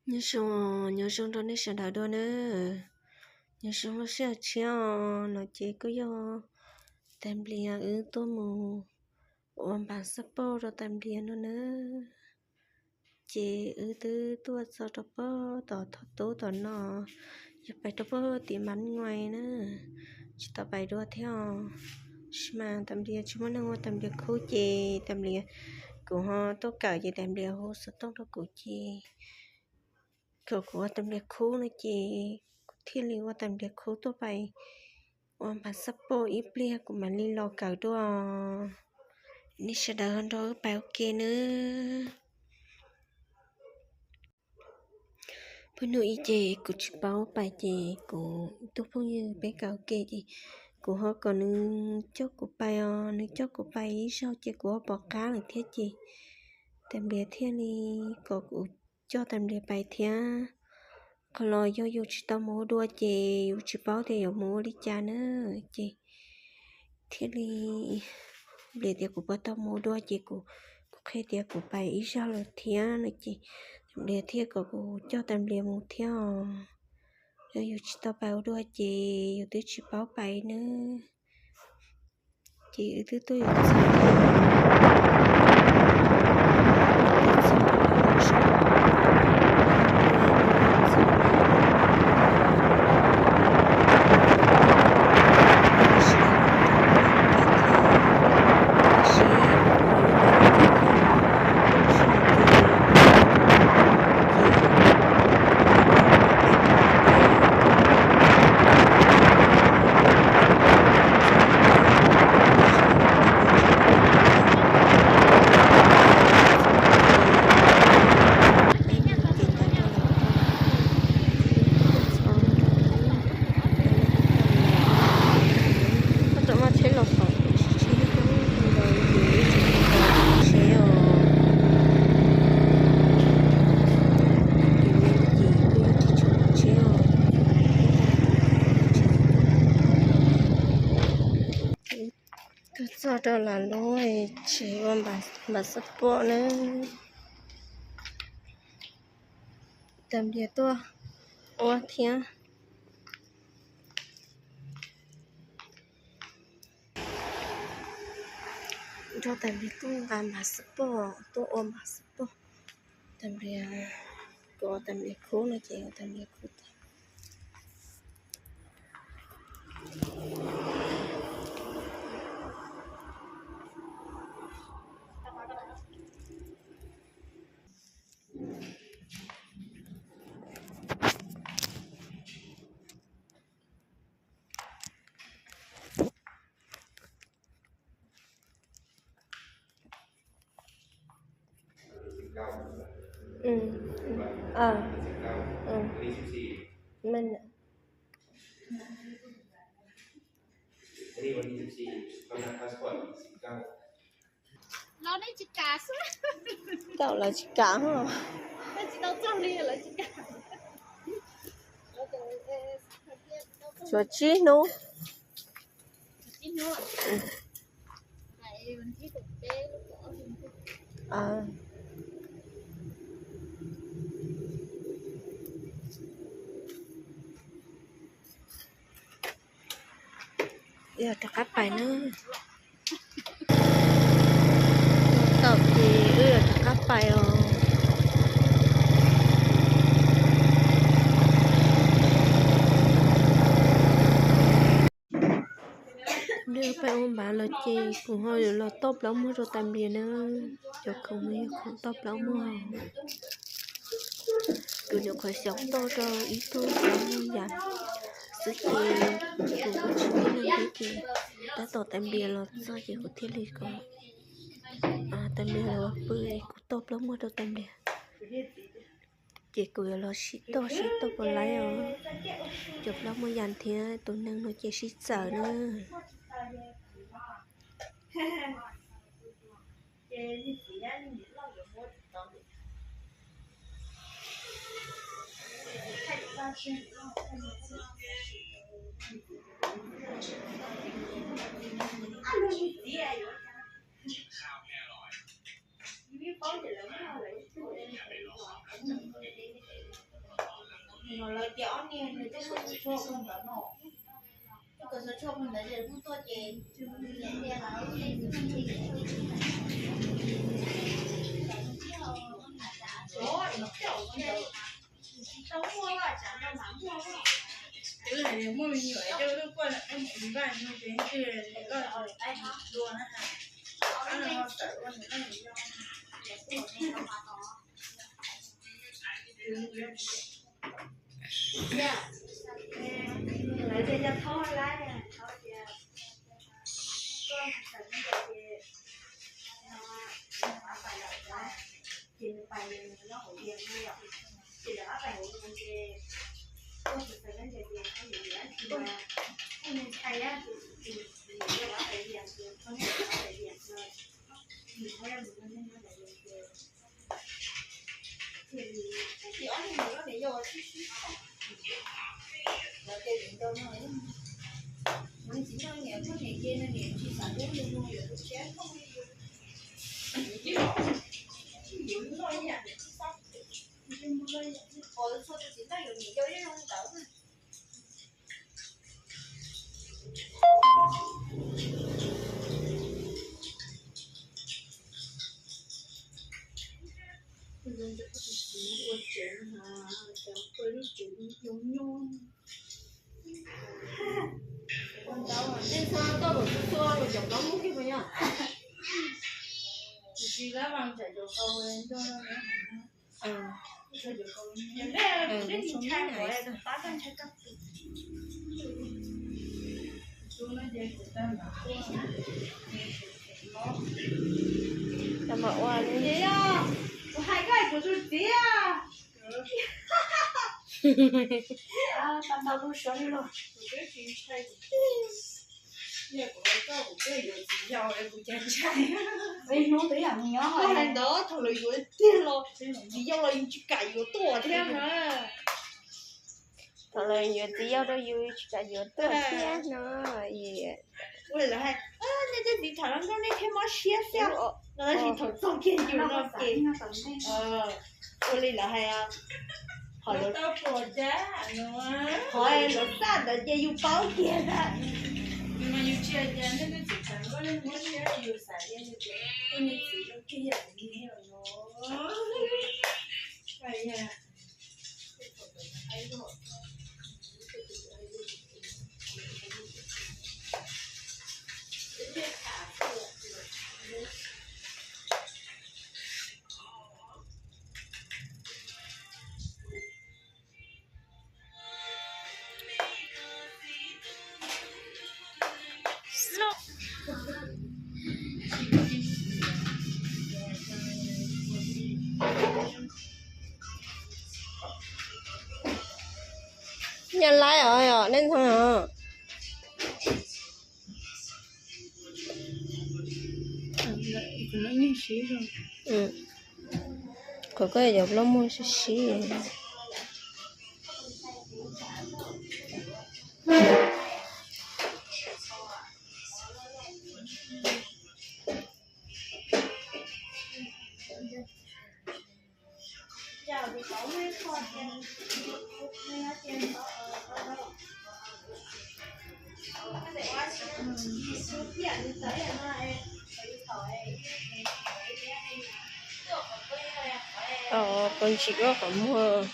Nyob zoo, nyob zoo rau nej sawv daws dua nawb. Nyob zoo lub sij hawm tshiab no ces kuj yog Tais Nplias wb tuaj mus ua npas xab poj rau Tais Nplias no nawb. Ces wb twb tuaj txog rau pem tom thaj tub tom no, yog pais rau pem tim Mab Nyuais na, tsis tau pais dua thiab os. Tab sis mas Tais Nplias tsis muaj neeg ua Tais Nplias khub ces Tais Nplias, kuv ho tuaj kawm ces Tais Nplias hu xov tooj rau kuv ces kom kuv ua Tais Nplias khub no ces kuv thiaj li ua Tais Nplias khub tuaj pais ua npas xab poj ib pliag kuv mam li los kawm dua. Nej sawv daws nrog wb pais ua ke nawb. Peb hnub ib ces kuv tsis paub pais ces kuv ib tug phooj ywg peb kawm ua ke ces kuv ho kom nws coj kuv pais os, nws coj kuv pais ib zaug ces kuv ho pom qab lawm thiab ces Tais Nplias thiaj li kom kuv coj Tais Nplias pais thiab. Qhov los yog yus tsis tau mus ua dua ces yus tsis paub tias yuav mus ua li cas na, ces thiaj li Nplias tias kuv puas tau mus ua dua ces kuv, kuv qhia tias kuv pais ib zaug lawm thiab no ces Nplias thiaj kom kuv coj Tais Nplias mus thiab os. Yog yus tsis tau pais ua dua ces yus twb tsis paub pais nawb. Ces wb twb tuaj yuav txog Koj tau maj tsheb los pom tsheb tsheb os. Tuaj txog rau lawv lub tsev ua npas xab poj nawb. Tais Nplias tuaj ua thiab. Nrog Tais Nplias tuaj nqa npas xab poj, tuaj ua npas xab poj. Tais Nplias, kuv ua Tais Nplias khub no ces ua Tais Nplias khub tag. Tau lawv tsis kam. Tshuav tsib hnub. Yog rov qab pais na. Tau ces wb yuav rov qab pais os. Nws pais ua npav lawm ces kuv ho yuav los toj plaub muag rau Tais Nplias na. Cov khoom no yog khoom toj plaub muag. Kuv nyuam qhuav xyaum toj rau ib tug plaub muag yas xwb ces kuv kuj tsis muaj neeg thiab ces tab tom Tais Nplias los txog ces kuv thiaj li kom Tais Nplias los pw es kuv toj plaub muag rau Tais Nplias. Ces kuv yuav los sib toj sib toj puas laib os. Cov plaub muag yas thiab tus neeg no ces sib txawm na. Lawv tias ob niag nws twb kawm xov tshuaj ntawd no, twb kawm xov tshuaj ntawd ces kuj tuaj ces twb hais tias muaj me nyuam coj tuaj kuaj ntawm Nplog dua na, tawm ua nws loj nws yau. Lawv tias yog thaub lab, thaub tias koj tsis txawm ne ces no, pab pais lawm, ces nws pais nws nyob hauv Vias no yom, ces lawv pab pais hauv Vias ces koj tsis txawm ne ces koj yuav yuav dab tsi mas kuj ntshai dab tsi, ces lawv pab pais Vias ces koj pab pais Vias no, nws pab mus nyob nyob Vias ces Ces ob niag niam loj niam yau sib sib, lawv tias niam yau no, kuv txiv no niam poj niam ces no niam tsis xav hlub yus mus yuav tus tshiab thooj li yus. Yus loj ib yam niam tsis xav, yus mus loj ib yam, qhov txhua tus txiv neej yus niam yau yeej zoo ntawd na. Ua tsev, ua lub tsev nyob nyob. Ua ntau tej txhua toj los txhua los cov plaub muj kiag puas yog? Tus tsis lab vas tsam cov qau ntog. Tau mam ua li. Kuv hais koj kuv tus txiv. Tau tau lub suab li los. Kuv twb tsis ntshai kuv, yog kuv los koj kuv twb yuav txiv yau kuv cas ntshai. Hnub twb yam nyob hais ntawd thaum lawv yuav tiag los txiv yau los yus tsis kam yuav tuaj thiab na. Thaum lawv yuav txiv yau rau yus tsis kam yuav tuaj thiab no. Ua li lawv hais, nej tej txiv tham hluas nkauj nej thiaj mob siab xwb no, tab sis thaum txog kiag yus no ces ua li lawv hais, qhov lawv, qhov lawv xav ntawd ces yus paub kiag ntag. Yus mas yus tsis hais tias nej tej txiv tham hluas nkauj nej mob siab, yus xav tias yus, ua niag txiv zoo kiag yam li no. Nyab laj os, nej ntxhoo os. Qhov koj cov plaub muag sib sib. Qhov ntsis koj qhov muag.